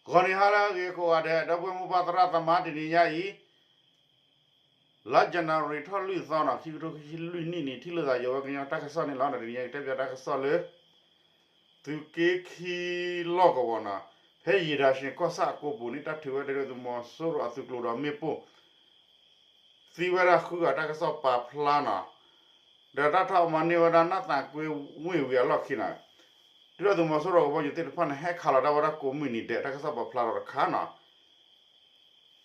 ဂီၤနံၤဟါလၢအဂ့ၤကိးဂၤဒဲး ဒီပုၢ်ဝဲၢ်မိၢ်ပၢ်သရၣ်သမါ တနံၤညါအံၤ လါယနူၤအါရံၤထီၣ်လွံၢ်သီနီၤ ခံကထိခံဆံလွံၢ်နံၣ်န့ၣ် ထံၣ်လိာ်သးယဝဲကညီတၢ်ကစီၣ်န့ၣ်လီၤ. တနံၤညါအံၤတဲပၠးတၢ်ကစီၣ်လၢ သုးက့ခံလီၢ်ကဝီၤနီၤ ဖဲယံၤဒၤၡ့ကီၢ်ဆၣ်အကိပူၤန့ၣ် တၢ်ထုးဝဲဒၣ်ဒုၣ်ဒါသုးမီၤစိရိၤအသုးကျိၤဒီးမ့ၣ်ပိၢ် သံဝဲဒၣ်ဃုဂၤတၢ်ကစီၣ်ပာ်ဖျါနီၤ, ဒီးတၢ်ထီၣ်မၤန့ၢ်ဝဲဒၣ်နၢ်သးကွ့ဝ့ၢ်ဝံၤအလီၢ်ခံနီၤ, ဒုၣ်ဒါသုးမီၤစိရိၤကဘီယူၤသ့ၣ်တဖၣ်န့ၣ် ဟဲခးလီၤတၢ်ဝဲဒၣ်ကိးမုၢ်နံၤဒဲးတၢ်ကစီၣ်ပာ်ဖျါထီၣ်တခါနီၤ,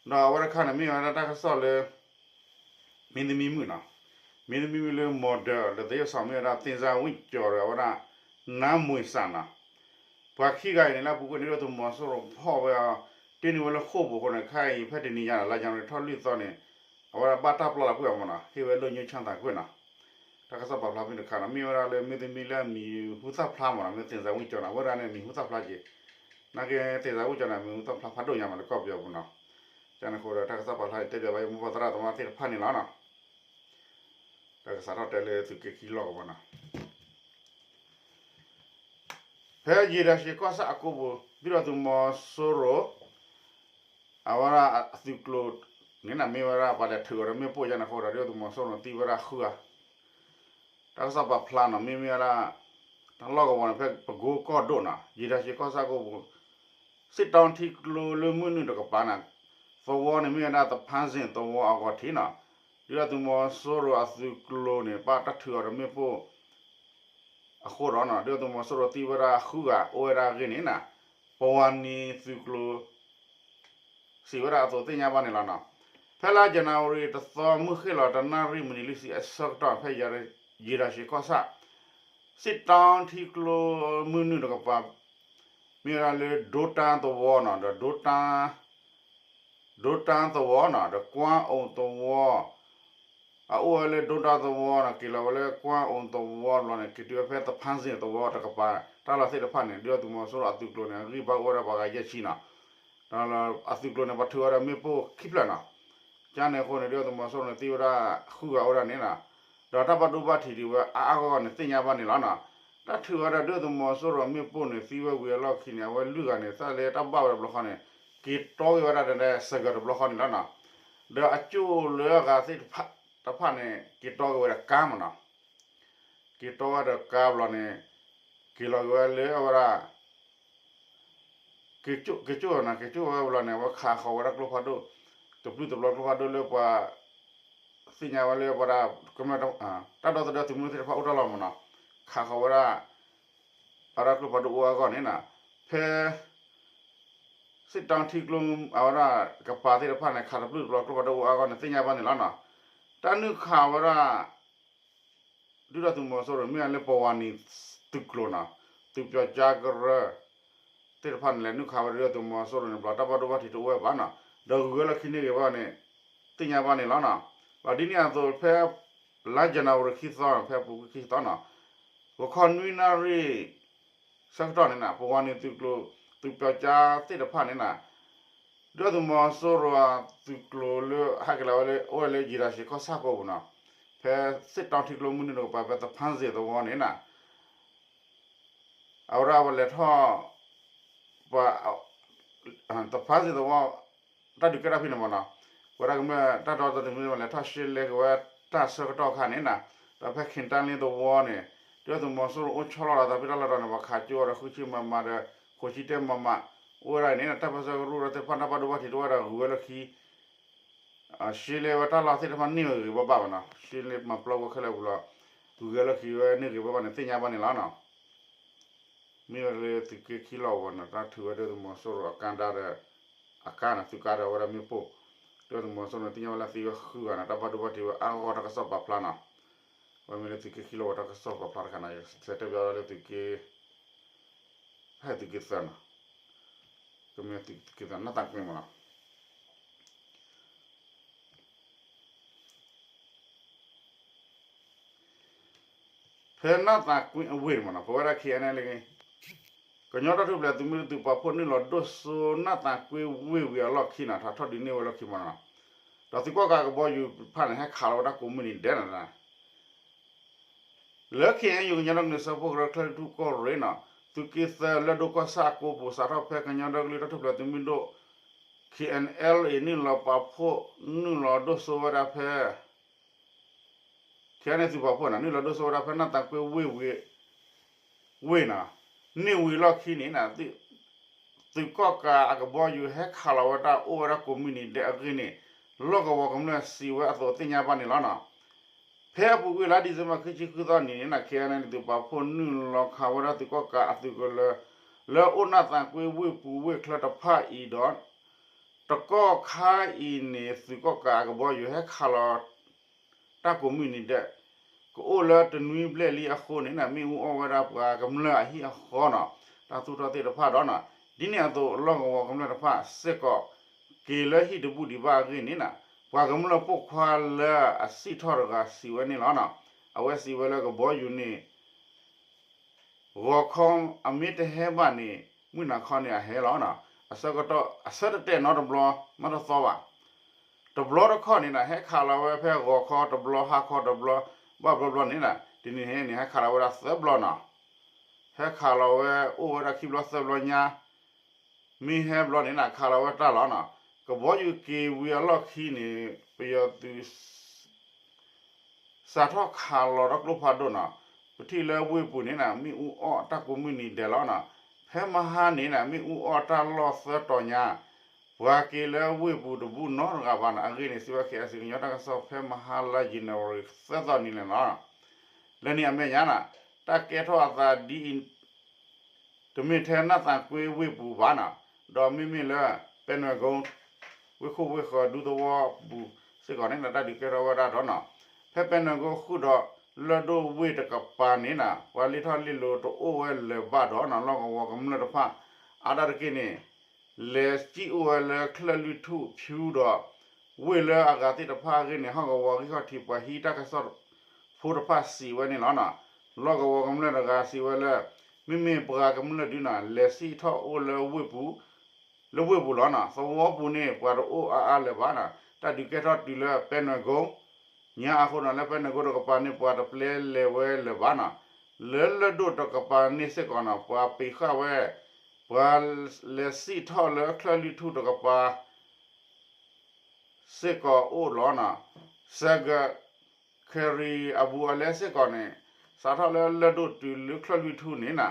ဒီးအဝဲတခါန့ၣ် မ့ၢ်ဝဲဒၣ်တၢ်ကစီၣ်လၢ မင်းသမီးမုၣ်နီၤ, မင်းသမီးမုၣ်လၢ model ဒီးသယုၢ်စီၤမ့ၢ်ဝဲဒၣ် သ့ၣ်စၢ်ဝံၣ်ကၠီၤဒီးအဝဲဒၣ် နါမွ့ၤစၣ်နီၤ, ပှၤခံဂၤအံၤန့ၣ် လၢအပူၤကွံာ်န့ၣ် ဒုၣ်ဒါသုးမီၤစိရိၤဖီၣ်ဝဲအီၤ တ့ၢ်န့ၢ်ဝဲလၢဃိာ်ပူၤအဃိန့ၣ် ခဲအံၤဖဲတနံၤညါနီၤ လါယနူၤအါရံၤထီၣ်လွံၢ်သီန့ၣ် အဝဲဒၣ်ဘၣ်တၢ်ပျီလီၤကွံာ်အီၤမ့ၢ်နီၤ, ဟ့ၣ်ဝဲလိၣ်ညိဆၣ်သးကွံာ်နီၤ, တၢ်ကစီၣ်ပာ်ဖျါဖဲန့ၣ်တခါနီၤ, မ့ၢ်ဝဲဒၣ်လၢမင်းသမီးလၢအမံၤဟူသၣ်ဖျါမ့ၢ်နီၤ, မ့ၢ် သ့ၣ်စၢ်ဝံၣ်ကၠီၤနီၤ, အဝဲဒၣ်န့ၣ် မံၤဟူသၣ်ဖျါက့ၤ, နာ်က့ သ့ၣ်စၢ်ဝံၣ်ကၠီၤန့ၣ် မံၤဟူသၣ်ဖျါဖးဒိၣ်ညါမးလၢကီၢ်ပယီၤပူၤနီၤ, ကန့ၣ်အဃိဒီး တၢ်ကစီၣ်ပာ်ဖျါန့ၣ် တဲပၠးဘၣ်ယမိၢ်ပၢ်သရၣ်သမါသ့ၣ်တဖၣ်န့ၣ်လီၤနီၤ, တၢ်ကစးထီၣ်တဲလၢသုးက့ခံလီၢ်ကဝီၤနီၤ ဖဲယံၤဒၤၡ့ကီၢ်ဆၣ်အကိပူၤ ဒုၣ်ဒါသုးမီၤစိရိၤ အဝဲဒၣ်အသုးကျိၤန့ၣ် မ့ၢ်ဝဲဒၣ်ပှၤလဲၤထုးအီၤဒီးမ့ၣ်ပိၢ်ယါန့ၣ်အဃိဒီး ဒုၣ်ဒါသုးမီၤစိရိၤန့ၣ်သံဝဲဒၣ်ဃုဂၤ, တၢ်ကစီၣ်ပာ်ဖျါနီၤ မ့မ့ၢ်ဝဲဒၣ် တၢ်လီၢ်ကဝီၤန့ၣ် ဖဲပကိကီၢ်ဒိၣ်နီၤ ယံၤဒၤၡ့ကီၢ်ဆၣ်ကိပူၤ စစ်တောင်းထံကျိလၢမုၢ်နုာ်တကပၤန့ၣ် သဝီန့ၣ်မ့ၢ်ဝဲဒၣ်သဖန်းဇင်သဝီအဂီၤထံးနီၤ, ဒုၣ်ဒါသုးမီၤစိရိၤအသုးကျိၤန့ၣ် ဘၣ်တၢ်ထုးအီၤဒီးမ့ၣ်ပိၢ် အဃိဒီးနီၤ ဒုၣ်ဒါသုးမီၤစိရိၤသံဝဲဒၣ်ဃုဂၤ အိၣ်ဝဲဒၣ်အဂ့ၢ်န့ၣ်နီၤ, ပဝၤနံၤသုးကျိၤ စံးဝဲဒၣ်အသိးသ့ၣ်ညါဘၣ်န့ၣ်လီၤနီၤ, ဖဲလါယနူၤအါရံၤတသီ မုၢ်ဃ့ၢ်လီၤတနၣ်ရံၣ်မံးနံးလွံၢ်ဆံအဆၢကတီၢ် ဖဲယံၤဒၤၡ့ကီၢ်ဆၣ် စစ်တောင်းထံကျိမုၢ်နုာ်တကပၤ မ့ၢ်ဝဲဒၣ်လၢ ဒိတၢ်သဝီနီၤ ဒီး ဒိတၢ်သဝီနီၤ ဒီးကွၢ်အိၣ်သဝီ အအိၣ်ဝဲလၢဒိတၢ်သဝီနီၤ က့ၤလီၤဝဲလၢကွၢ်အိၣ်သဝီတဘျီန့ၣ် က့ၤတုၤဝဲဖဲသဖန်းဇင်သဝီတကပၤ တၢ်လီၢ်သ့ၣ်တဖၣ်န့ၣ် ဒုၣ်ဒါသုးမီၤစိရိၤအသုးကျိၤန့ၣ် အဂံၢ်ဘါအိၣ်ဝဲဒၣ်ပှၤဂၤယဲၢ်ဆံနီၤ, ဒီးအသုးကျိၤန့ၣ် ပှၤထုးဝဲဒၣ်မ့ၣ်ပိၢ်ခံဖျၢၣ်နီၤ, ကန့ၣ်အဃိန့ၣ် ဒုၣ်ဒါသုးမီၤစိရိၤန့ၣ် သံဝဲဒၣ်ဃုဂၤအိၣ်ဝဲဒၣ်န့ၣ်နီၤ, ဒီးတၢ်ဘၣ်ဒိဘၣ်ထံးဒံးဝဲအါအါဂီၢ်ဂီၢ်န့ၣ် သ့ၣ်ညါဘၣ်န့ၣ်လီၤနီၤ, တၢ်ထုးဝဲဒၣ်ဒုၣ်ဒါသုးမီၤစိရိၤမ့ၣ်ပိၢ်န့ၣ် သံဝဲဝံၤအလီၢ်ခံန့ၣ် အဝဲလွံၢ်ဂၤန့ၣ် သးလၢတၢ်ဘၣ်ဝဲတဘျီဃီန့ၣ် က့ၤတီဂ့ၤဝဲဒၣ်ဒီးစဲးကၢၤတဘျီဃီန့ၣ်လီၤနီၤ, ဒီးအကၠိၣ်လၢအဂၤသ့ၣ်တဖၣ်တဖၣ်န့ၣ် က့ၤတီဂ့ၤဝဲဒီးကါမ့ၢ်နီၤ, က့ၤတီဝဲဒီးကါဘျီန့ၣ် က့ၤလီၤက့ၤဝဲလၢအဝဲဒၣ် က့ၤကၠိၣ်နီၤ က့ၤကၠိၣ်ဝဲဘျီန့ၣ် အဝဲခးဃီၤဝဲဒၣ်ကျိဖးဒိၣ် တပျုၢ်တဘျီကျိဖးဒိၣ်လၢပှၤ သ့ၣ်ညါဝဲလၢပှၤဒၣ် ကမျၢၢ် တၢ်ဒီသဒၢသုးမုၢ်သ့ၣ်တဖၣ်အိၣ်တၢ်လီၢ်မ့ၢ်နီၤ, ခးဃီၤဝဲဒၣ် အဝဲဒၣ်ကျိဖးဒိၣ်အိၣ်အဂီၢ်န့ၣ်နီၤ, ဖဲ စစ်တောင်းထံကျိ အဝဲဒၣ်ကပၤသ့ၣ်တဖၣ်န့ၣ် ခးတပျုၢ်တဘျီကျိဖးဒိၣ်အိၣ်အဂီၢ်န့ၣ် သ့ၣ်ညါဘၣ်န့ၣ်လီၤနီၤ, တၢ်နုာ်ခးဝဲဒၣ် ဒုၣ်ဒါသုးမီၤစိရိၤ မ့ၢ်လၢပဝၤနံၤသုးကျိၤနီၤ, သုးပၠီကၠါကရၢ သ့ၣ်တဖၣ်န့ၣ် လဲၤနုာ်ခးဝဲဒၣ်ဒုၣ်ဒါသုးမီၤစိရိၤန့ၣ် ဘျီတၢ်ဘၣ်ဒိဘၣ်ထံးတအိၣ်ဝဲဘၣ်နီၤ, ဒီးဂုၤဝဲလီၢ်ခံန့ၢ်ဂ့ၤဘၣ်န့ၣ် သ့ၣ်ညါဘၣ်န့ၣ်လီၤနီၤ, ဒီးဒ်န့ၣ်အသိးဖဲ လါယနူၤအါရံၤခံသီ ဖဲအပူၤကွံာ်ခံသီနီၤ, ဂီၤခီနွံနၣ်ရံၣ် ဆၢကတီၢ်န့ၣ်နီၤ ပဝၤနံၤသုးကျိၤ သုးပၠီကၠါသ့ၣ်တဖၣ်န့ၣ်နီၤ ဒုၣ်ဒါသုးမီၤစိရိၤအသုးကျိၤလၢ ဟဲက့ၤလီၤဝဲလၢ အိၣ်ဝဲလၢယံၤဒၤၡ့ကီၢ်ဆၣ်ကိပူၤနီၤ, ဖဲ စစ်တောင်းထံကျိမုၢ်နုာ်တကပၤ ဖဲသဖန်းဇင်သဝီန့ၣ်နီၤ, အဝဲဒၣ်ပလဲၤထီၣ် ပှၤ သဖန်းဇင်သဝီ တၢ်ဒုးကဲထီၣ်ဖဲန့ၣ်မ့ၢ်နီၤ, ပဝဲဒၣ်ကမျၢၢ်တၢ်ဒီသဒၢသုးမုၢ်ဒိၣ်လဲၤထီၣ်ရှဲလဲက့ၤဝဲတၢ်ဆၢကတီၢ်အခါန့ၣ်နီၤ, ဒီးဖဲခ့ၣ်တၢ်လ့သဝီန့ၣ် ဒုၣ်ဒါသုးမီၤစိရိၤအိၣ်ဆီလီၤဒီးသးပ့ၤတၢ်လီၢ်ဒီးန့ၣ် ပှၤခးကၠိအီၤဒီးဃုဆံမမဒီး ဃိးဆံတၢမမ အိၣ်ဝဲဒၣ်အံၤန့ၣ်နီၤ, တၢ်ပၢၢ်ဆၢကရူၢ်ဒီးသ့ၣ်တဖၣ်တၢ်ဘၣ်ဒိဘၣ်ထံးတအိၣ်ဝဲဒၣ်ဂုၤဝဲလၢခံ ရှဲလဲဝဲတၢ်လီၢ်သ့ၣ်တဖၣ်န့ၢ်ဝဲဂ့ၤဂ့ၤဘၣ်ဘၣ်ဘၣ်နီၤ, ရှဲလဲမၤပျီဝဲခဲလၢာ်ပူၤလီၤ, ဂုၤဝဲလၢခံဝဲန့ၢ်ဂ့ၤဘၣ်ဘၣ်န့ၣ် သ့ၣ်ညါဘၣ်န့ၣ်လီၤနီၤ. မ့ၢ်ဝဲလၢသုးက့ခံလီၢ်ဝီၤန့ၣ် တၢ်ထုးဝဲဒၣ်သုးမီၤစိရိၤအကါဒါဒီး အကါန့ၣ် သုးကါဒီးဝဲဒၣ်မ့ၣ်ပိၢ်, ဒုၣ်ဒါသုးမီၤစိရိၤန့ၣ်သ့ၣ်ညါဝဲလၢသံဝဲဃုဂၤန့ၣ် တၢ်ဘၣ်ဒိဘၣ်ထံးဝဲအါဂီၢ်ဂီၢ်တၢ်ကစီၣ်ပာ်ဖျါနီၤ. အဝဲမ့ၢ်လၢသုးက့ခံလီၢ်ဝီၤတၢ်ကစီၣ်ပာ်ဖျါတခါန့ၣ် ယဆဲးတဲပၠးဝဲဒၣ်လၢသုးက့ ဟဲသုးက့သၢနီၤ, ကမ့ၢ်သုးက့သၢနီၢ်သးကွ့မ့ၢ်နီၤ. ဖဲနီၢ်သးကွ့အဝ့ၢ်န့ၣ်မ့ၢ်နီၤ ပဝဲဒၣ် ခဲအံၤန့ၣ်လၢ ကညီတၢ်ထူၣ်ဖျဲးသုးမုၢ်ဒိၣ်သုးပာ်ဖှိၣ်နုာ်လီၤဒိၣ်စိနီၢ်သးကွ့ဝ့ၢ်ဝံၤအလီၢ်ခံနီၤ ထးထီၣ်ဒုးန့ၢ်ဝဲလီၢ်ခံမ့ၢ်နီၤ, ဒီးသုးကီၣ်ကးကဘီယူၤတဖၣ်န့ၣ် ဟဲခးလီၤဝဲဒၣ်ကိးမုၢ်နံၤဒဲးနီၤ လၢ ခဲအံၤ ကညီဒီကလုာ်စၢဖှိၣ်ကရၢ ကၠဲၣ်လွံၢ်ထူၣ်ကီၢ်ရ့ၣ်နီၤ, သုးက့သၢလၢဒိၣ်ကီၢ်ဆၣ်အကိပူၤ စးထီၣ်ဖဲကညီဒီကလုာ်တၢ်ထူၣ်ဖျဲးသုးမုၢ်ဒိၣ် ခ့ၣ်အဲၣ်အၣ်အၣ်လ်အ့ နုာ်လီၤပာ်ဖှိၣ် နုာ်လီၤဒိၣ်စိဝဲဒၣ်ဖဲ ခ့ၣ်အဲၣ်အၣ်အၣ်န့ၣ်သုးပာ်ဖှိၣ်န့ၣ် နုာ်လီၤဒိၣ်စိဝဲဒၣ်ဖဲနၢ်သးကွ့ဝ့ၢ်ဝံၤ ဝ့ၢ်န့ၣ် န့ၢ်ဝံၤလီၢ်ခံန့ၣ် သုးကီၣ်ကးအကဘီယူၤဟဲခးလီၤဝဲဒၣ်အိၣ်ဝဲဒၣ်ကိးမုၢ်နံၤဒဲးအဂ့ၢ်န့ၣ် လီၢ်ကဝီၤကမျၢၢ်စံးဝဲအသိးသ့ၣ်ညါဘၣ်န့ၣ်လီၤ. ဖဲအပူၤကွံာ်လါဒံၣ်စ့ဘၢၣ် ခံဆံဃုသီနံၤန့ၣ် ခ့ၣ်အဲၣ်အၣ်အၣ်န့ၣ် သုးပာ်ဖှိၣ်နုာ်လီၤခးဝဲဒၣ်သုးကီၣ်ကးအသုးကလၢၤ လၢအိၣ်နၢ်သးကွ့ဝ့ၢ်ပူၤဝ့ၢ်ချၢတဖၣ်အံၤဒီး တကီၢ်ခါအံၤန့ၣ် သုးကီၣ်ကးအကဘီယူၤဟဲခးလီၤ တၢ်ကိးမုၢ်နံၤဒဲး ကအိၣ်လၢတနွံဘျဲၣ်လံအဃိန့ၣ် မ့ၣ်အူအီၣ်ဝဲဒၣ်ပှၤကမျၢၢ်အဟံၣ်အဃီန့ၣ် တၢ်သူၣ်ထီၣ်သ့ၣ်တဖၣ်ဒီး ဒ်န့ၣ်အသိး လီၢ်ကဝီၤကမျၢၢ်တဖၣ်စ့ၢ်ကီး က့ၤလၢဟံၣ်တဘူၣ်ဒံးဘၣ်အဂ့ၢ်န့ၣ် ပှၤကမျၢၢ်ပိာ်ခွါလၢအစံၣ်ထီၣ်တဂၤစံးဝဲန့ၣ်လီၤ. အဝဲစံးဝဲလၢကဘီယူၤန့ၣ် ဂီၤခီအမ့ၢ်တဟဲဘၣ်န့ၣ် မုၢ်နၤခီန့ၣ်အဟဲလီၤ. အဆၢကတီၢ် အဆၢတတဲာ်နီတဘျီ မ့ၢ်တသီဘၣ်. တဘျီတခီၣ်န့ၣ် ဟဲခးလီၤဝဲဖဲဂီၤခီတဘျီ ဟါခီတဘျီ ဘၣ်ဘျီဘျီန့ၣ် တနံၤန့ၣ် ဟဲခးလီၤဝဲဒၣ်သၢဘျီနီၤ. ဟဲခးလီၤဝဲအိၣ်ဝဲဒၣ်ခံဘျီသၢဘျီညါ မ့ၢ်ဟဲဘျီန့ၣ် ခးလီၤဝဲတၢ်လီၤနီၤ. ကဘီယူၤက့ၤဝံၤအလီၢ်ခံန့ၣ် ပယီၤသုး စးထီၣ်ခးလီၤဒီးကျိဖးဒိၣ်နီၤ. ပထံၣ်လၢဝ့ၢ်ပူၤန့ၣ် မ့ၣ်အူအီၣ်တၢ်ကိးမုၢ်နံၤဒဲးလီၤနီၤ. ဖဲမဟါန့ၣ် မ့ၣ်အူအီၣ်တၢ်လီၢ်သၢတီၤညါ ပှၤက့ၤလၢဝ့ၢ်ပူၤတဘူၣ်နီတဂၤဘၣ်နီၤ. အဂ့ၢ်န့ၣ် စံးဝဲ ခ့ၣ်အဲၣ်အၣ်စံၣ် ကညီတၢ်ကစီၣ် ဖဲမဟါလါ ယနူၤအါရံၤ သၢသီနံၤန့ၣ်လီၤ. လၢန့ၣ်အမဲာ်ညါနီၤ တၢ်ကဲထီၣ်အသးဒ်အံၤ တမ့ၢ်ထဲနၢ်သးကွ့ဝ့ၢ်ပူၤဘၣ်နီၤ, ဒီးမ့မ့ၢ်လၢ ပဲနွဲၣ်ကိ ဝ့ၢ်ခိၣ်ဝ့ၢ်ဃၢၤဒူသဝီပူၤစ့ၢ်ကီးန့ၣ် တၢ်ဒုးကဲထီၣ်ဝဲဒၣ်ဒီးနီၤ, ဖဲပဲနွဲၣ်ကိဃုာ်ဒီးလၢၢ်ဒိၣ်ဝ့ၢ်တကပၤန့ၣ်နီၤ ပှၤလ့ထီၣ်လ့လိၤတအိၣ်ဝဲလၢၤဘၣ်ဒီးနီၤ လီၢ်ကဝီၤကမျၢၢ်တဖၣ် အါဒၣ်တက့ၢ်န့ၣ် လဲၤစံၣ်အိၣ်ဝဲလၢချၢၣ်လွံၢ်ထူၣ်ဖၠူဒီး ဝ့ၢ်လၢအဂၤသ့ၣ်တဖၣ်အဂ့ၢ်န့ၣ် ဟီၣ်ကဝီၤဂံၢ်ခီၣ်ထံးပှၤဟံးတၢ်ကစီၣ်ဖိတဖၣ်စံးဝဲန့ၣ်လီၤနီၤ. လီၢ်ကဝီၤကမျၢၢ်တဂၤစံးဝဲလၢ မ့မ့ၢ်ပှၤကမျၢၢ်ဒုနီၤ လဲၤစံၣ်ထီၣ်အိၣ်လၢဝ့ၢ်ပူၤ လၢဝ့ၢ်ပူၤလီၤနီၤ. သဝီပူၤန့ၣ် ပှၤတအိၣ်အါအါလၢၤဘၣ်နီၤ. တၢ်ဒုးကဲထီၣ်တုၤလၢပဲနွဲၣ်ကိ ညါအဃိနီၤ လၢပဲနွဲၣ်ကိတကပၤန့ၣ် ပှၤတပျဲလဲၤဝဲလၢၤဘၣ်နီၤ. လၢလၢၢ်ဒိၣ်တကပၤန့ၣ်စ့ၢ်ကီးနီၤ ပှၤပံးဃာ်ဝဲ ပှၤလဲၤစံၣ်ထီၣ်လၢချၢၣ်လွံၢ်ထူၣ်တကပၤ စ့ၢ်ကီးအိၣ်လီၤနီၤ. စဲးကၢး ခရံာ်အဘူးအလဲစ့ၢ်ကီးန့ၣ် စးထီၣ်လၢလၢၢ်ဒိၣ်တုၤလၢချၢၣ်လွံၢ်ထူၣ်န့ၣ်နီၤ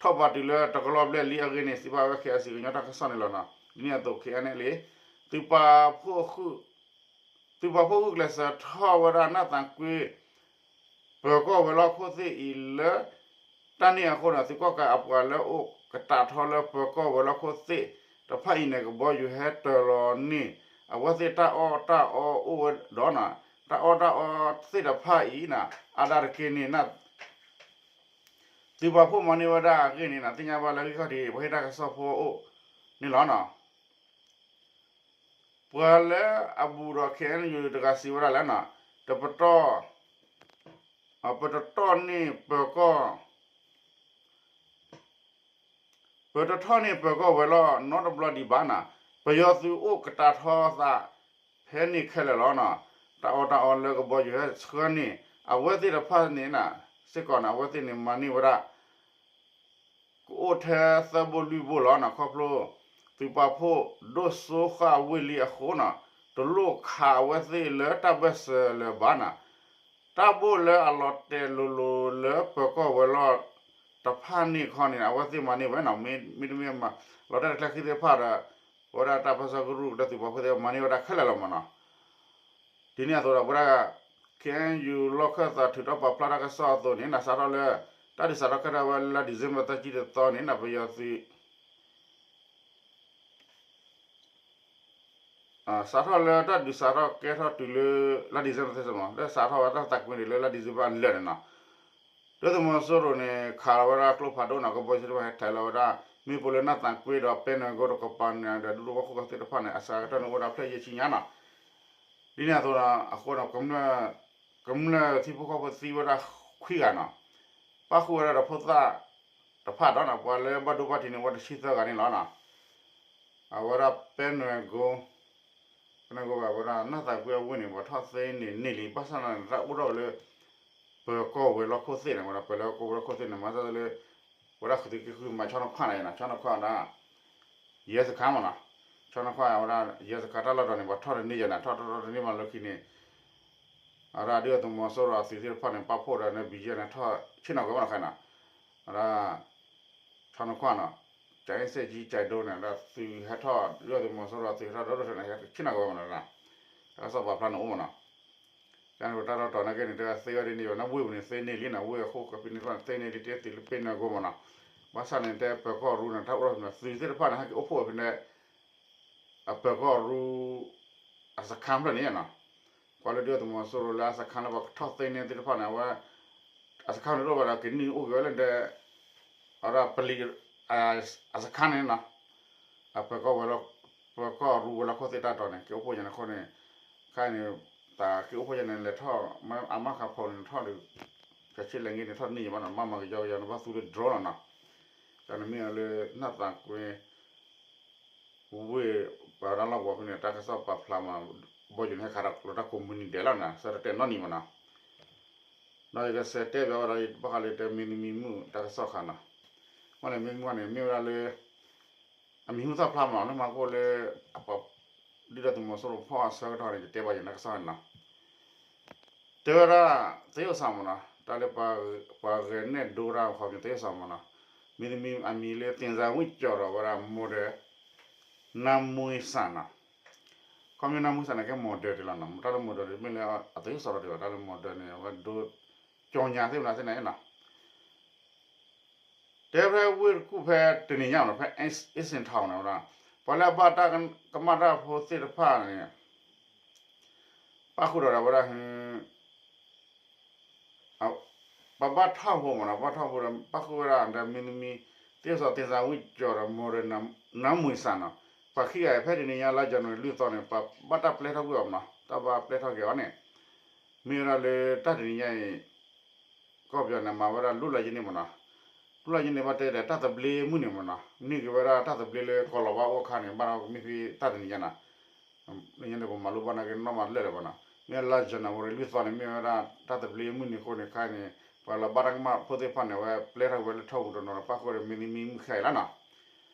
ထီၣ်ပာ်တုၤလၢတကလီၢ်ဘျဲၣ်လံအဂ့ၢ်န့ၣ် စံးဘၣ်ဝဲ ခ့ၣ်အဲၣ်အၣ်စံၣ် ကညီတၢ်ကစီၣ်န့ၣ်လီၤနီၤ. ဒ်န့ၣ်အသိး ခ့ၣ်အဲၣ်အၣ်အၣ်လ့ သုးပာ်ဖှိၣ် သုးပာ်ဖှိၣ်ဂုာ်ကျဲးစၢးထီၣ်ဝဲဒၣ်နၢ်သးကွ့ ပၢၤကီၢ်ဝဲၤလီၢ်ခိၣ်သ့ၣ်အံၤလၢ တၢ်န့ၣ်အဃိဒီး သုးကီၣ်ကးအပှၤလၢအိၣ်ကတာ်ထီလၢပၢၤကီၢ်ဝဲၤလီၢ်ခိၣ်သ့ၣ်တဖၣ်အံၤန့ၣ် ကဘီယူၤဟဲတၢၤလီၤန့ၢ် အဝဲသ့ၣ်တၢ်အီၣ်တၢ်အီအိၣ်ဝဲဒီးနီၤ တၢ်အီၣ်တၢ်အီသ့ၣ်တဖၣ်အံၤနီၤ အါဒၣ်တက့ၢ်န့ၣ် သုးပာ်ဖှိၣ်မၤန့ၢ်ဝဲဒၣ်အဂ့ၢ်န့ၣ်နီၤ သ့ၣ်ညါဘၣ်လၢဂံၢ်ခီၣ်ထံး ပှၤဟ့ၣ်တၢ်ကစီၣ်ဖိအိၣ်န့ၣ်လီၤနီၤ. ပှၤလၢအဘူးဒီး ခ့ၣ်အဲၣ်ယူၣ် တဂၤစံးဝဲဒၣ်လၢနီၤ တပတီၢ် ပတတီၢ်န့ၢ်ပၢၤကီၢ် ပတထီၣ်န့ၢ်ပၢၤကီၢ်ဝဲၤလီၢ်နီတဘျီဒံးဘၣ်နီၤ ပယီၤသုးအိၣ်ကတာ်ထီသးဖဲန့ၣ်ခဲလၢာ်လီၤနီၤ. တၢ်အီၣ်တၢ်အီလၢကဘီယူၤဟဲဆှၢန့ၢ် အဝဲသ့ၣ်တဖၣ်န့ၣ်နီၤ စ့ၢ်ကီးန့ၣ် အဝဲသ့ၣ်န့ၣ်မၤန့ၢ်ဝဲဒၣ် ကအိၣ်ထဲသၢဘိလွံၢ်ဘိလီၤနီၤ ခီဖျိ သုးပာ်ဖှိၣ်ဒိၣ်စိဃၣ်ဝ့ၢ်လံအဃိနီၤ တလိၣ်ခးအဝဲသ့ၣ်လၢတၢ်ဘၢၣ်စၢၤလၢၤဘၣ်နီၤ တၢ်ဘိၣ်လၢအလီၤတဲာ်လိၤလိၤလၢပၢၤကီၢ်ဝဲၤလီၢ်တဖၣ်န့ၣ်ခီန့ၣ် အဝဲသ့ၣ်မၤန့ၢ်ဝဲနီၤ မ့တမ့ၢ်လီၤတဲာ်တၢ်ကျဲၤဃံသ့ၣ်တဖၣ်ဒီး ပဝဲဒၣ်တၢ်ပၢဆှၢကရူၢ်ဒီးသုးပာ်ဖှိၣ်သ့ၣ်မၤန့ၢ်ဝဲဒၣ်ခဲလၢာ်လီၤမးနီၤ. ဒ်န့ၣ်အသိးဒီး ပဝဲဒၣ် ခ့ၣ်အဲၣ်ယူၣ် လီၢ်ခၢၣ်သးထုးထီၣ်ပာ်ဖျါတၢ်ကစီၣ်အသိးန့ၣ် စးထီၣ်လၢ တၢ်ဒုးစးထီၣ်ကဲထီၣ်ဝဲလါ December သၢဆံတသီန့ၣ် ပယီၤသုး စးထီၣ်လၢတၢ်ဒုးစးထီၣ်ကဲထီၣ်တုၤလၢ လါ December သၢဆံမး လၢစးထီၣ်ဝဲတၢ်သးကွံာ်န့ၣ်လၢလါ December အလၢာ်န့ၣ်နီၤ ဒုၣ်ဒါသုးမီၤစိရိၤန့ၣ် ခးလီၤဝဲဒၣ်ကျိဖးဒိၣ်နီၤ ကဘီယူၤသ့ၣ်တဖၣ်ဟဲထဲးလီၤဝဲဒၣ် မ့ၣ်ပိၢ်လၢနၢ်သးကွ့ဒီးပဲနွဲၣ်ကိတကပၤန့ၣ်ဒီး ဒူသဝီခိၣ်သ့ၣ်တဖၣ်န့ၣ် အစှၤကတၢၢ်န့ၣ်အိၣ်ဝဲဒၣ်ဖျၢၣ်ယဲၢ်ဆံညါနီၤ. ဒ်န့ၣ်အသိးဒီး အဃိဒီး ကမျၢၢ်ထံဖိကီၢ်ဖိသံဝဲဒၣ်ခွံဂၤနီၤ. ပၣ်ဃုာ်ဝဲဒၣ်ဒီးဖိသၣ်တဖၣ်ဒီးနီၤ ပှၤလၢဘၣ်ဒိဘၣ်ထံးန့ၣ် အိၣ်ဝဲဒၣ်တဆံသၢဂၤန့ၣ်လီၤနီၤ. အဝဲဒၣ်ပဲနွဲၣ်ကိ ပဲနွဲၣ်ကိဘၣ်ဝဲဒၣ် နၢ်သးကွ့အဝ့ၢ်န့ၣ် ပှၤထီၣ်သ့န့ၢ်န့ၢ်လံ ဘၣ်ဆၣ်န့ၣ် တၢ်အိၣ်ထီၣ်ဝဲလၢ ပၢၤကီၢ်ဝဲၤလီၢ်ခိၣ်သ့ၣ်န့ၣ် ဝဲဒၣ်ပၢၤလၢကီၢ်ဝဲၤလီၢ်ခိၣ်သ့ၣ်န့ၣ် မၤသးလၢ ဝဲဒၣ်ဃုာ်သုးက့ဃုမၤဆီနီၣ်ခွါန့ၣ်နီၤ, ဆီနီၣ်ခွါဒၣ် ရဲစခန်းမ့ၢ်နီၤ, ဆီနီၣ်ခွါဝဲဒၣ် ရဲစခန်း တၢ်လီၢ်ဒီးန့ၣ် ပှၤထီၣ်တန့ၢ်ယဲနီၤ, ထီၣ်ထီၣ်ထီၣ်တန့ၢ်ဘၣ်လၢခံန့ၣ် အဝဲဒၣ်ဒုၣ်ဒါသုးမီၤစိရိၤအသုးသ့ၣ်တဖၣ်န့ၣ် ပာ်ဖှိၣ်ဒီးန့ၣ် ဘံယဲၢ်န့ၣ် ထီၣ်ဆ့ၣ်နီၤကွံာ်ဝဲနီၤခါနီၤ, အဝဲဒၣ် ဆီနီၣ်ခွါနီၤ, ကၠဲးစ့ၣ်ကၠံ ကၠဲးဒိန့ၣ် ဒီးသုးဟဲထီၣ် ဒုၣ်ဒါသုးမီၤစိရိၤအသုးဟဲထီၣ်ဒီးဒိၣ်ထီၣ်န့ၣ် ဟဲဆ့ၣ်နီၤကွံာ်ဝဲမ့ၢ်နီၤ, တၢ်ကစီၣ်ပာ်ဖျါန့ၣ်အိၣ်မ့ၢ်နီၤ, ကန့ၣ်တၢ်လီၢ်တီၤနာ်က့န့ၣ် တဲသ့ဝဲဒ်န့ၣ် ဝဲန့ၣ်ဝ့ၢ်ပူၤန့ၣ်သ့န့ၢ်လံနီၤ, ဝ့ၢ်အဃိကပံၤန့ၣ်တဖၣ်န့ၣ် သ့န့ၢ်လံတ့သ့လၢပ့ၤနၢ်ကိမ့ၢ်နီၤ, ဘၣ်ဆၣ်န့ၣ် တဲပၢၤကီၢ်ရူန့ၣ် တၢ်အိၣ်ထီၣ်ဖဲန့ၣ် သုးသ့ၣ်တဖၣ်န့ၣ် ဟဲက့ၤအိၣ်ဖှိၣ်ဝဲဖဲန့ၣ် အပၢၤကီၢ်ရူ အစခန်းဖျၢၣ်န့ၣ်နီၤ, ကွၢ်လၢဒုၣ်ဒါသုးမီၤစိရိၤလၢအစခန်းလၢပှၤကထီၣ်သ့န့ၢ်သ့ၣ်တဖၣ်န့ၣ် အဝဲ အစခန်းန့ၣ်တအိၣ်ဘၣ်ဒီး ကနုာ်အိၣ်က့ၤဝဲလၢဒဲ အဝဲဒၣ်ပလံၤ အစခန်းန့ၣ်နီၤ, အပၢၤကီၢ်ဝဲၤလီၢ် ပၢၤကီၢ်ရူဝဲၤလီၢ်ခိၣ်သ့ၣ်တၢ်တီၤန့ၣ် က့ၤအိၣ်ဖှိၣ်ယဲန့ၣ်အဃိန့ၣ်, ခဲအံၤန့ၣ် တၢ်က့ၤအိၣ်ဖှိၣ်ယဲန့ၣ် လဲၤထီၣ် အမါခးဖီန့ၣ်ထီၣ်ဒီး ဖဲဆ့လၢက့န့ၣ် ထီၣ်တန့ၢ်ယဲဘၣ်နီၤ, မၤမၤကယီကယီန့ၣ် ဘၣ်သူလၢ drone လီၤနီၤ, တၢ်န့ၣ်မ့ၢ်လၢ နၢ်သးကွ့ ဝ့ၢ်ပှၤဒၣ်လီၢ်ကဝီၤဖဲန့ၣ် တၢ်ကစီၣ်ပာ်ဖျါမး, ဘီယူၤန့ၣ် ဟဲခးဒီးကျိးတၢ်ကိးမုၢ်နံၤဒဲးလီၤနီၤ, ဆၢတတဲာ်နီတမံၤမ့ၢ်နီၤ, ဒီးယကစးတဲဘၣ်ဝဲဒၣ် ဘၣ်ဃးလၢတဲမင်းသမီးမုၣ်တၢ်ကစီၣ်ခါနီၤ, မ့ၢ်န့ၣ် မင်းသမီးမုၣ်န့ၣ် မ့ၢ်ဝဲဒၣ်လၢ အမံၤဟူသၣ်ဖျါမးနီၤ, လၢမၤကိၣ်လၢ ဒုၣ်ဒါသုးမီၤစိရိၤဖီၣ်အဆၢကတီၢ်န့ၣ် ယတဲဘၣ်ယဲန့ၣ်တၢ်ကစီၣ်န့ၣ်နီၤ တဲဝဲဒၣ် သ့ၣ်အိၣ်စးမ့ၢ်နီၤ, တၢ်လၢပှၤဂဲၤနဲၣ်ဒိတၢ်ခီပညီ သ့ၣ်အိၣ်စးမ့ၢ်နီၤ, မင်းသမီးအမံၤလၢ သင်္ဇာဝိကျော်ဒီးဝဲဒၣ် model နၢမူစၢ်နီၤ, ခီပညီ နၢမူစၢ်န့ၣ် ကဲ model တ့ၢ်လီၤနီၤ, တၢ်လၢ model တ့ၢ် မ့ၢ်လၢအသ့ၣ်အိၣ်စးဒီးတ့ၢ်ဘၣ်, တၢ်လၢ model န့ၣ် အဝဲဒိ ကၠီညါသ့ၣ်မနုၤသ့ၣ်န့ၣ်နီၤ တဲဖဲဝ့ၢ်တကူၣ်ဖဲတနံၤညါမ့ၢ်နီၤ, ဖဲ Eastern Town န့ၣ်ဝဲဒၣ် ပှၤလၢအဘၣ်တၢ်ကမၣ်တၢ်ဖိသ့ၣ်တဖၣ်န့ၣ် ပၣ်ဃုာ်ဒီးဝဲဒၣ် ပှၤဘၣ်ထီၣ်ဖိမ့ၢ်နီၤ, ဘၣ်ထီၣ်ဖိဒီး ပၣ်ဃုာ်ဝဲဒၣ်ဒီး မင်းသမီး သ့ၣ်အိၣ်စး သင်္ဇာဝိကျော်ဒီး model နၢမူစၢ်နီၤ, ပှၤခံဂၤဖဲတနံၤညါ လါ January လွံၢ်သီန့ၣ် ပှၤဘၣ်တၢ်ပျဲထီၣ်ကွံာ်အီၤမ့ၢ်နီၤ, တၢ်ဘၣ်ပျဲထီၣ်က့ၤအီၤန့ၣ် မ့ၢ်ဝဲဒၣ်လၢတၢ်တနံၤညါအံၤ ကီၢ်ပယီၤန့ၣ် မၤဝဲဒၣ် လွတ်လပ်ရေးနေ့ မ့ၢ်နီၤ, လွတ်လပ်ရေးနေ့ ဘၣ်တဲဒီး တၢ်သဘျ့မုၢ်နံၤမ့ၢ်နီၤ, န့ၢ်က့ၤဝဲဒၣ်တၢ်သဘျ့လၢကီၤလၤဝါအိၣ်အခါန့ၣ် ဘၣ်ဒီးမ့ၢ်ဖဲတၢ်တနံၤညါနီၤ, လၢညါန့ၣ် ပမၤလိဘၣ်နာ်က့ နီၢ်မၤလၢာ်လၢၤဘၣ်နီၤ, မ့ၢ်လါ January လွံၢ်သီန့ၣ် မ့ၢ်ဝဲဒၣ်တၢ်သဘျ့မုၢ်နံၤအဃိန့ၣ် ခဲအံၤန့ၣ် ပှၤလၢဘၣ်တၢ်ကမၣ်ဖိသ့ၣ်တဖၣ်န့ၣ် အဝဲပျဲထီၣ်ဝဲလၢထီၣ်ပူၤတနီၤဒီး ပၣ်ဃုာ်ဒီး မင်းသမီးမုၢ်ခဲအံၤလီၤနီၤ,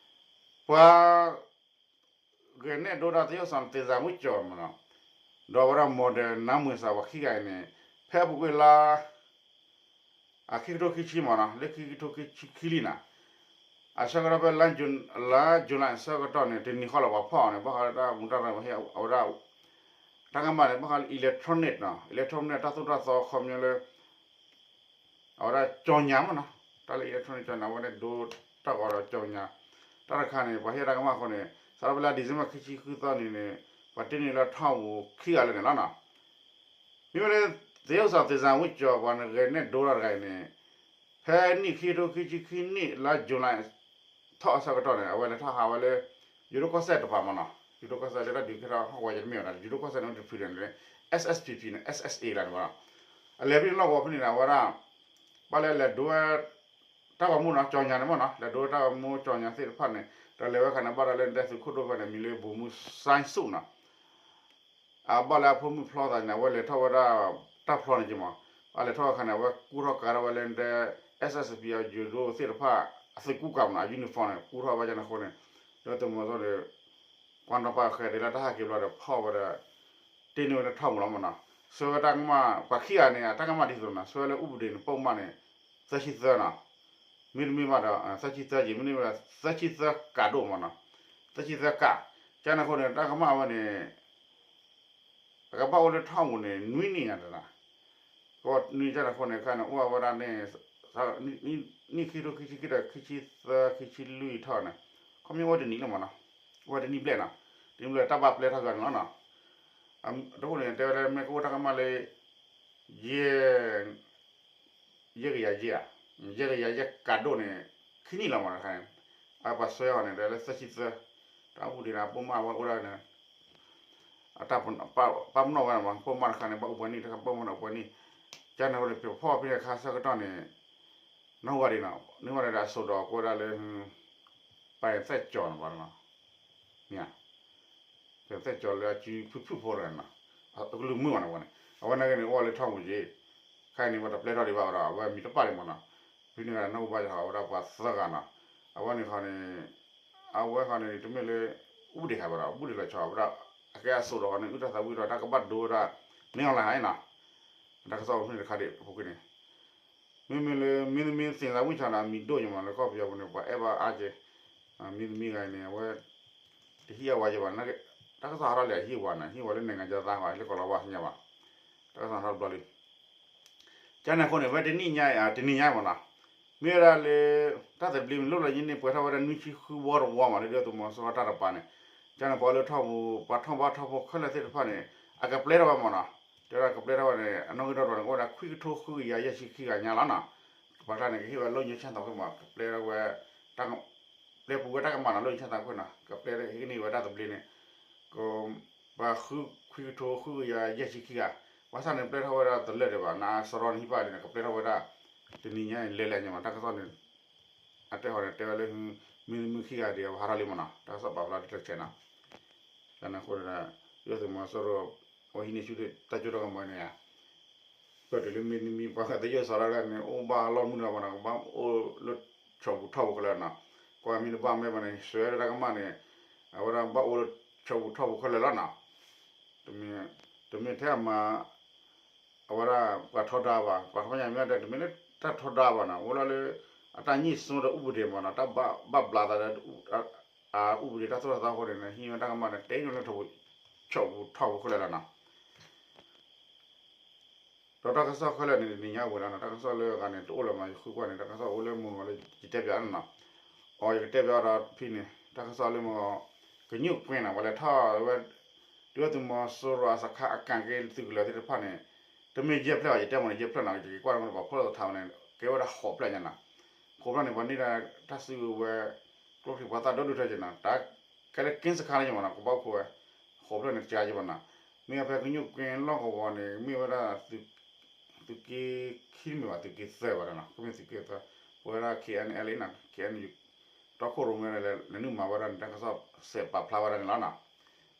ပှၤ ဂဲၤနဲၣ်ဒိတၢ်သ့ၣ်အိၣ်စး သင်္ဇာဝိကျော် မ့ၢ်နီၤ, ဒီးဝဲဒၣ် model နၢမူစၢ် ပှၤခံဂၤအံၤန့ၣ် ဖဲအပူၤကွံာ်လါ အခံကထိခံဆံမ့ၢ်နီၤ, လၢခံကထိခံဆံခံလံနီၤ, အဆၢကတီၢ်ဖဲလါ June လါ July အဆၢကတီၢ်န့ၣ် တနံၤဃီလီၤ ပှၤဖီၣ်အီၤန့ၣ် ဘၣ်ဃးလၢတၢ်မူတၢ်ရၢ် အဝဲဒၣ် တၢ်ကမၣ်န့ၣ် ဘၣ်ဃးလၢ electronic နီၤ, electronic တၢ်သိၣ်တၢ်သီ ခီပညီလၢ အဝဲဒၣ် ကၠီညါ မ့ၢ်နီၤ, တၢ်လၢ electronic ကၠီညါ အဝဲန့ၣ်ဒိတၢ်ဂီၤဒီး ကၠီညါ တၢ်တခါန့ၣ် ပှၤဟ့ၣ်တၢ်ကမၣ်အဃိန့ၣ် စးထီၣ်ဖဲလါ December ခံဆံဃုသီန့ၣ်န့ၣ် ပှၤတ့န့ၢ်လၢထီၣ်ပူၤခံဂၤလၢာ်န့ၣ်လီၤနီၤ, မ့မ့ၢ်လၢ သ့ၣ်အိၣ်စး သင်္ဇာဝိကျော် ပှၤဂဲၤနဲၣ်ဒိတၢ်တဂၤအံၤန့ၣ် ဖဲနံၣ်ခံကထိခံဆံခံနံၣ် လါ July ထီၣ်အဆၢကတီၢ်န့ၣ် အဝဲလဲၤထီၣ်ဟးဝဲလၢ ယိၤဒိၣ်ကီၢ်စဲၣ်တပၤ မ့ၢ်နီၤ, ယိၤဒိၣ်ကီၢ်စဲၣ်လၢတၢ်ဒုးကဲထီၣ်ဟီၣ်ကဝီၤယဲတမ့ၢ်ဝဲဒၣ် ယိၤဒိၣ်ကီၢ်စဲၣ်န့ၣ် တဖုန့ၣ် SSPP န့ၣ် SSA လီၤန့ၣ် မ့ၢ်နီၤ, အလဲၤဖဲန့ၣ်လီၢ်ကဝီၤဖဲန့ၣ်ဒီး အဝဲဒၣ် ဘၣ်လဲၤလဲၤဒိဝဲ တၢ်ဂီၤမူနီၤ ကၠီညါန့ၣ် မ့ၢ်နီၤ, လဲၤဒိဝဲတၢ်ဂီၤမူကၠီညါသ့ၣ်တဖၣ်န့ၣ် ဒီးလဲၤဝဲခါန့ၣ် ဘၣ်ဒီးလၢနတဲသုးခိၣ်ဒိၣ်ဖဲန့ၣ် မံၤလၢ ဗိုလ်မှူးစိုင်းဆု နီၤ အဘၣ်လၢအဖိမုၣ်ဖျီသးန့ၣ် အဝဲလဲၤထီၣ်ဝဲဒၣ် တၢ်ဖျီန့ၣ်က့မး, အလဲၤထီၣ်အခါန့ၣ် အဝဲကူထီၣ်ကးထီၣ်ဝဲလၢနတဲ SSPP အယိၤဒိၣ်သ့ၣ်တဖၣ် အသုးကူကၤမးနီၤ အ uniform န့ၣ် ကူထီၣ်ဝဲဒၣ်န့ၣ်အဃိန့ၣ် ဒီးသုးမီၤစိရိၤန့ၣ် ကွၢ်နီၣ်ပၢ်ဃဲၤဒ်လၢတၢ်ဟးက့ၤဘျီဒီးဖီၣ်ဝဲဒီး တ့န့ၢ်ဝဲလၢထီၣ်ပူၤလီၤမးနီၤ, ဆှၢဝဲတၢ်ကမၣ် ပှၤခံဂၤန့ၣ် အတၢ်ကမၣ်ဒ်သိးနီၤ ဆှၢဝဲလၢ ဥပဒေ န့ၣ် ပုဒ်မ န့ၣ် သၢဆံသၢနီၤ, မ့တမ့ၢ်ဘၣ်ဒီး သၢဆံသၢက့ မ့တမ့ၢ်ဘၣ် သၢဆံသၢကးဒိၣ်မးနီၤ, သၢဆံသၢကး, ကန့ၣ်အဃိန့ၣ် တၢ်ကမၣ်ဝဲန့ၣ် အကဘၣ်အိၣ်လၢထီၣ်ပူၤန့ၣ် နွံနံၣ်ညါတနီၤ, ကနွံကန့ၣ်အဃိန့ၣ် ခဲန့ၣ် အိၣ်ဝဲဒၣ်န့ၣ် နံၣ်ခံကထိခံဆံခံဒီး ခံဆံသၢ ခံဆံလွံၢ်ထီၣ်န့ၣ် ခီပညီအိၣ်တနံၣ်လၢမးနီၤ, အိၣ်ဝဲတနံၣ်ဘျဲၣ်နီၤ, တနံၣ်ဘျဲၣ်တၢ်ဘၣ်ပျဲထီၣ်က့ၤန့ၣ်လီၤနီၤ, အဃိန့ၣ် တဲဝဲလၢမ့ၢ်ကအိၣ်တၢ်ကမၣ်လၢ ယဲၢ် ယဲၢ်ကယၤယဲၢ်ဧါ, ယဲၢ်ကယၤယဲၢ်ကးဒိၣ်န့ၣ် ခံနံၣ်လီၤမးတခါန့ၣ်, အပှၤဆှၢအီၤန့ၣ် တဲလၢသၢဆံသၢ, တၢ်အိၣ်ဘှံးဒံးန့ၣ် အပိၢ်မၢ်ဝဲအိၣ်ဒၣ်န့ၣ် အတၢ်ပာ်ပနီၣ်ဝဲမး ပိၢ်မၢ်တခါန့ၣ် ဘၣ်အိၣ်ပှဲၤနံၣ် တခါပိၢ်မၢ်န့ၣ်အိၣ်ပှဲၤနံၣ်, ကန့ၣ်ဝဲန့ၣ် ပဖီၣ်ဖဲန့ၣ်အခါဆၢကတီၢ်န့ၣ် နၢ်ဟူဘၣ်ဒံးနီၤ, နၢ်ဟူဘၣ်ဒံးဒီးအစိၤဒီးကိးဝဲဒၣ်လၢ ပၢ်သဲၣ်ကၠီၤန့ၣ်ဘၣ်နီၤ, မ့ၢ်ဧါ ပၢ်သဲၣ်ကၠီၤလၢအစုဖုၣ်ဖုၣ်ဖိတဂၤန့ၣ်နီၤ, အကလုၢ်မုာ်ဘၣ်န့ၣ်ဝဲန့ၣ်, အဝဲနာ်က့န့ၣ် အိၣ်ဝဲလၢထီၣ်ပူၤက့ၤ, ခဲအံၤန့ၣ် ပှၤတပျဲထီၣ်ဒံးဘၣ်ဝဲဒီး အဝဲအမံၤတပာ်ဒံးမးနီၤ, ဖဲန့ၣ်ဂၤနီၢ်ကဘၣ်ယၤ အဝဲဒၣ်ပှၤသၢဂၤနီၤ, အဝဲန့ၣ်ခီန့ၣ် အဝဲခီန့ၣ် တမ့ၢ်လၢ အူပဒ့ၣ်ခါဘၣ်ဒီး အူပဒ့ၣ်လီၤဆီ အဝဲဒၣ် အကဲအစိာ်ဒီးခီန့ၣ် အုၣ်တၢ်သးဝံၣ်ဒီး တၢ်ကဘၣ်ဒိဝဲဒၣ် မ့ၢ်အီၤလၢဟါအံၤနီၤ, တၢ်ကစီၣ်အိၣ်ဖဲန့ၣ်တခါဒံး အပူၤကွံာ်န့ၣ် မ့မ့ၢ်လၢ မင်းသမီးသ့ၣ်သးဝံၣ်ဆီန့ၣ် အမံၤဒိၣ်ယမးလၢကီၢ်ပယီၤပူၤန့ၣ် ပှၤအဲၣ်ဘၣ်အါက့ၤ, မင်းသမီးဂၤအံၤန့ၣ် အဝဲ တဟံးအဝၤယဘၣ်, တၢ်ကစီၣ်ဟးထီၣ်လံ အဟံးဝၤန့ၣ် ဟံးဝၤလၢ နိုင်ငံခြားသား ဝဲလၢကီၢ်လီၤဝါသ့ၣ်ညါဘၣ်, တၢ်ကစီၣ်ဟးထီၣ်တဘျီလံ. ကန့ၣ်အဃိန့ၣ် ဝဲတနံၤညါအံၤ တနံၤညါမးနီၤ, မ့ၢ်ဝဲဒၣ်လၢ တၢ်သဘျ့မ့ၢ်လိၣ်လၢညါန့ၣ် ပှဲၤထီၣ်ဝဲဒၣ်နွံဆံဃုဝီတဝီမး လၢဒုၣ်ဒါသုးမီၤစိရိၤတၢ်တပၤန့ၣ်, ကန့ၣ်ပှၤလၢထီၣ်ပူၤ ပှၤထီၣ်ဘးထီၣ်ဖိခဲလၢာ်သ့ၣ်တဖၣ်န့ၣ် အကပျဲထီၣ်ဝဲမးနီၤ, တဲဝဲဒၣ်ကပျဲထီၣ်ဝဲန့ၣ် အနီၣ်ဂံၢ်ဒီတဝီန့ၣ် အိၣ်ဝဲဒၣ်ခွံကထိဃုကယၤယဲၢ်ဆံခံဂၤညါလီၤနီၤ, ပှၤကျါန့ၣ် ကဟ့ၣ်ဝဲလီၢ်ညိဆၣ်သးခွ့မး ကပျဲထီၣ်ဝဲ ပျဲပူၤဝဲတၢ်ကမၣ်နီၤ လၢညိဆၣ်သးခွ့နီၤ ကပျဲဟ့ၣ်န့ၢ်ဝဲတၢ်သဘျ့န့ၣ် က ပှၤဃုခွံကထိဃုကယၤယဲၢ်ဆံခံဂၤ, ဘၣ်ဆၣ်န့ၣ် ပျဲထီၣ်ဝဲဒၣ်တလၢာ်ဒံးဘၣ် နအစရီန့ၣ် ဟံၣ်ဘၣ်လံန့ၣ် ကပျဲထီၣ်ဝဲဒၣ် တနံၤညါန့ၣ် လဲၤလဲၤညါမး တၢ်ကစီၣ်န့ၣ် အတဲဟီန့ၣ် တဲဝဲလၢ မင်းသမီးခံဂၤဒံး အဝဲဟးထီၣ်လံမးနီၤ တၢ်ကစီၣ်ပာ်ဖျါတၢ်တဆဲးနီၤ, ကန့ၣ်အဃိဒီး ဒုၣ်ဒါသုးမီၤစိရိၤ အဝဲဟံးန့ၢ်ဆူၣ်တၢ်ကၠိတၢ်ကမီၤန့ၣ်ဧါ ပတုၤလၢမ့တမံၤ ပှၤသယုၢ်စီၤတၢ်တဂၤန့ၣ် အိၣ်ဘၣ်အလီၢ်မုၢ်တဂၤဘၣ်နီၤ ကဘၣ်အိၣ်လၢဆီပူၤထီၣ်ပူၤခဲလၢာ်နီၤ, ကွၢ်မ့ၢ်တဘၣ်မ့ၢ်ဘၣ်န့ၣ် စွဲဒၣ်တၢ်ကမၣ်န့ၣ် အဝဲဒၣ်ဘၣ်အိၣ်လၢဆီပူၤထီၣ်ပူၤခဲလၢာ်လီၤနီၤ, တမ့ၢ်ထဲအမၤ အဝဲဒၣ်ပှၤထီဒါဘၣ် ပှၤခီပညီမ့ၢ်ဒၣ် တမ့ၢ်လၢတၢ်ထီဒါဘၣ်နီၤ အိၣ်လီၤလၢ အတၢ်ညိၣ်စိဒီးဥပဒေမးနီၤ တၢ်ဘၣ်ဘျးသးဒီး အဥပဒေတၢ်သိၣ်တၢ်သီအဃိန့ၣ် ဟံးဝဲတၢ်ကမၣ်န့ၣ် တဲန့ၢ်လၢဆီပူၤထီၣ်ပူၤခဲလၢာ်လီၤနီၤ ဒီးတၢ်ကစီၣ်ခဲလၢာ်န့ၣ် တနံၤညါဝဲဒၣ်နီၤ တၢ်ကစီၣ်လၢအဂၤန့ၣ် တအိၣ်လၢၤမး ယဃုကွၢ်န့ၣ် တၢ်ကစီၣ်အိၣ်လၢမုၢ်ဂီၤလၢ ယတဲပၠးနီၤ, အီ ယကတဲပၠးအီၤဒီးဖဲန့ၣ် တၢ်ကစီၣ်လၢမုၢ်ဂီၤ ကညူၣ်ကွ့နီၤ ပှၤလဲၤထီၣ်ဝဲ ဒုၣ်ဒါသုးမီၤစိရိၤအစခါအကၣ်က့ၤသုးကလၢၤသ့ၣ်တဖၣ်န့ၣ် တမ့ၢ်ယဲၢ်ဖျၢၣ်ဘၣ် ယတဲမ့ၢ်န့ၣ် ယဲၢ်ဖျၢၣ်နီၤ ယက့ၤကွၢ်လၢမ့ၢ်ပှၤဖီၣ်လိာ်သထးဝဲန့ၣ် ကဲဝဲဒၣ်ဃိးဖျၢၣ်ညါနီၤ, ဃိးဖျၢၣ်န့ၣ် ပှၤန့ၢ်ဒၣ်တၢ်စုကဝဲၤ ကျိချံမျိာ်သၣ်ဒီဒူၣ်ထၢက့ၤနီၤ တၢ်ကဲလၢက့စခါန့ၣ်မ့ၢ်နီၤ ကဘၣ်အိၣ်ခိးဝဲ ဃိးဖျၢၣ်န့ၣ် တကးယဘၣ်နီၤ, မ့ၢ်ဖဲကညူၣ်ကွ့လီၢ်ကဝီၤန့ၣ် မ့ၢ်ဝဲဒၣ် သုးက့ခံမ့ၢ်ဘၣ် သုးက့သၢဘၣ်ဒီးနီၤ ကမ့ၢ်သုးက့သၢ ပဝဲဒၣ် KNLA နီၤ KNU တီခိၣ်ရိၣ်မဲလဲၤနုာ်မၤဝဲဒၣ်န့ၣ် တၢ်ကစီၣ်စဲးပာ်ဖျါဝဲဒၣ်န့ၣ်လီၤနီၤ,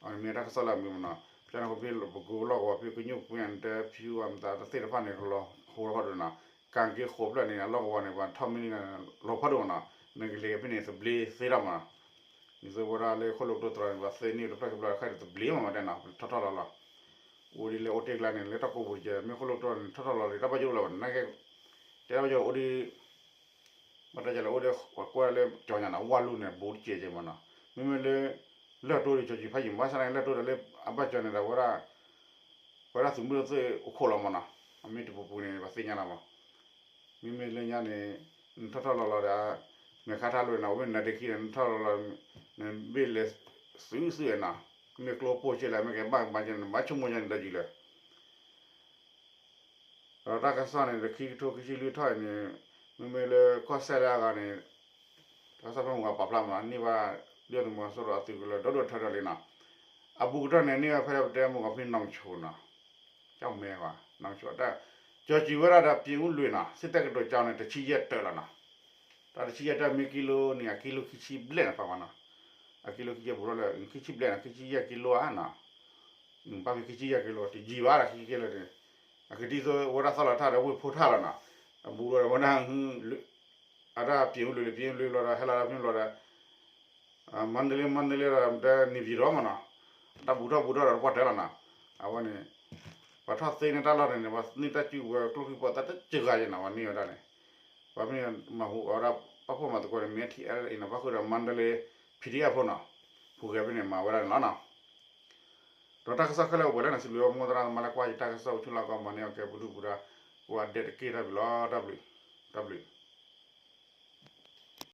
အန့ၣ်မ့ၢ်တၢ်ကစီၣ်လၢအမံၤမ့ၢ်နီၤ, ကန့ၣ်အဃိဖဲပကိလီၢ်ကဝီၤဖဲကညူၣ်ကွ့အတၢ်ဖၠူအမတၤတၢ်သ့ၣ်တဖၣ်န့ၣ် ကလီၤဟိထီၣ်ဖးဒိၣ်နီၤ, ကၣ်က့ၤဃိးဖျၢၣ်န့ၣ် အလီၢ်ကဝီၤန့ၣ် ပှၤထီၣ်မံန့ၣ် လီၤဖးဒိၣ်မ့ၢ်နီၤ, နကလဲၤဖဲန့ၣ်သဘျ့သ့ထီၣ်မ့ၢ်နီၤ, ဒ်သိးဝဲဒၣ်လၢခိၣ်လိာ်ကတိၤတြီၤန့ၣ် ပှၤသ့န့ၢ်တဖျၢၣ်ခံဖျၢၣ်တခါန့ၣ် သဘျ့မ့ၢ်မ့ၢ်တဲနီၤ ထီၣ်ထီၣ်လီၤလီၤ အိၣ်ဒ်လၢအိၣ်တ့ၢ်ကျါန့ၣ် လၢတၢ်ကိးပူၤကဲ မ့ၢ်ခိၣ်လိာ်ကတိၤန့ၣ် ထီၣ်ထီၣ်လီၤလီၤ တၢ်ဘၣ်ယိၣ်လီၤဘၣ်န့ၣ် နကဲ တဲဘၣ်ယိၣ်အိၣ်ဒ် ဘၣ်တၢ်ယလၢအိၣ်ဒ် ပှၤကွၢ်လၢကၠီညါနီၤ ဝၢ်လူၢ်န့ၣ် ဘူးတကဲးကဲးမ့ၢ်နီၤ, မ့မ့ၢ်လၢ လၢၢ်တိဒီးကၠီကံဖးယံာ် ဘၣ်ဆၣ်န့ၣ် လၢၢ်တိဒီးလၢအဘၣ်ကၠီန့ၣ်ဒီးဝဲဒၣ် ပဝဲဒၣ်သုးမုၢ်ဒိၣ်သ့ၣ်အိၣ်ခိးလီၤမ့ၢ်နီၤ, အမ့ၢ်တပူၤပူၤန့ၣ် ပှၤသ့ၣ်ညါလီၤမ့ၢ် မ့မ့ၢ်လၢညါန့ၣ် နထီၣ်ထီၣ်လီၤလီၤဒီး မဲာ်ခါထါလိာ်န့ၣ် အိၣ်မ့ၢ်နၤတခံန့ၣ် နထီၣ်လီၤလီၤ နဘ့ၣ်လဲၤစုာ်စုာ်နီၤ, မ့ၢ်ကျိပိၢ်ကဲလဲၣ် မ့ၢ်ကဲဘၣ်ကဘၣ်ကဲန့ၣ် ဘၣ်ဆိကမိၣ်ညါန့ၣ်ဒီးယံာ်လၢ ဒီးတၢ်ကစီၣ်န့ၣ် တခံကထိခံဆံလွံၢ်ထီၣ်အံၤန့ၣ် မ့မ့ၢ်လၢကီၢ်စဲၣ်လၢအဂၤန့ၣ် တၢ်ကစီၣ်ဖဲမုၢ်ဂီၤပာ်ဖျါမ့ၢ်နီၤ န့ၢ်ဘၣ် ဒုၣ်ဒါသုးမီၤစိရိၤအသုးကလၢၤ ဒီဒိၣ်ထၢထၢလံနီၤ, အဘူးကတၢၢ်န့ၣ် န့ၢ်ဝဲဖဲပတဲမုၢ်ဂီၤဖဲနီၢ်ဆိနီၤ, ကၠီမဲဝါ နီၢ်ဆိတၢ် ကၠီကံဝဲဒၣ်ဒီး ပၠ့အူလွံၢ်နီၤ စ့ၢ်တဲကတိၤကၠီန့ၣ် တဆံယဲၢ်တၢၢ်လီၤနီၤ, တၢ်တဆံယဲၢ်တၢၢ်မ့ၢ်ကံလိန့ၣ် အကံလိခံဆံဘျဲၣ်န့ၣ် ပာ်ဝဲနီၤ, အကံလိခံဆံဘူးထီၣ်လၢ ခံဆံဘျဲၣ်နီၤ ခံဆံယဲၢ်ကံလိဧါနီၤ ဘၣ်ဖဲခံဆံယဲၢ်ကံလိ တယံာ်ဘၣ်ဒီးခံဆံကံလိန့ၣ်, အကဒ်သိးဝဲဒၣ်သီၣ်လီၤထၣ်ဒီးဝ့ၢ်ဖိထၣ်လီၤနီၤ, အဘူးဒီးဝဲဒၣ် အတၢ်ပၠ့အူလွံၢ်လၢပၠ့အူလွံၢ်လီၤဒီး ဟဲလီၤဒီးဖဲလီၤဒီး မန္တလေး မန္တလေးဒီး နေပြည်တော်မ့ၢ်နီၤ, တၢ်ဘူးထီၣ်ဘူးထီၣ်ဒီးတပှၢ်တၢၢ်လီၤနီၤ, အဝဲန့ၣ် ပှၤထီၣ်သ့န့ၢ်တၢ်လီၢ်န့ၣ်န့ၣ် ပှၤန့ၢ်တၢ်စုကဝဲၤကျိချံမျိာ်သၣ်တစှၤယဲနီၤ ပှၤန့ၢ်ဝဲဒၣ်န့ၣ်, ပှၤမ့ၢ်မၤဟူးအီၤဒၣ် ပာ်ဖှိၣ်မၤသကိးန့ၣ် မ့ၢ် ထံအဲလ်အ့နီၤ ပၣ်ဃုာ်ဒီး မန္တလေး ပီၣ်ထံအၣ်ဖိနီၤ, ဖူးဂဲၤဖဲန့ၣ် မၤဝဲဒၣ်န့ၣ်လီၤနီၤ. ဒီးတၢ်ကစီၣ်ခဲလၢာ်အိၣ်ပှဲၤလၢန့ၣ် စံးဘျုးဘၣ်မိၢ်သရၣ်သမါလၢကွၢ်ယတၢ်ကစီၣ်အိၣ်ဆူၣ်လီၢ်ကီၢ် မၤန့ၢ်အီၣ်ကဲပူၤဒုၣ်ပူၤဒါ ကိးဂၤဒဲးတက့ၢ် တၢ်ဘျုးလီၤ တၢ်ဘျုး တၢ်ဘျုး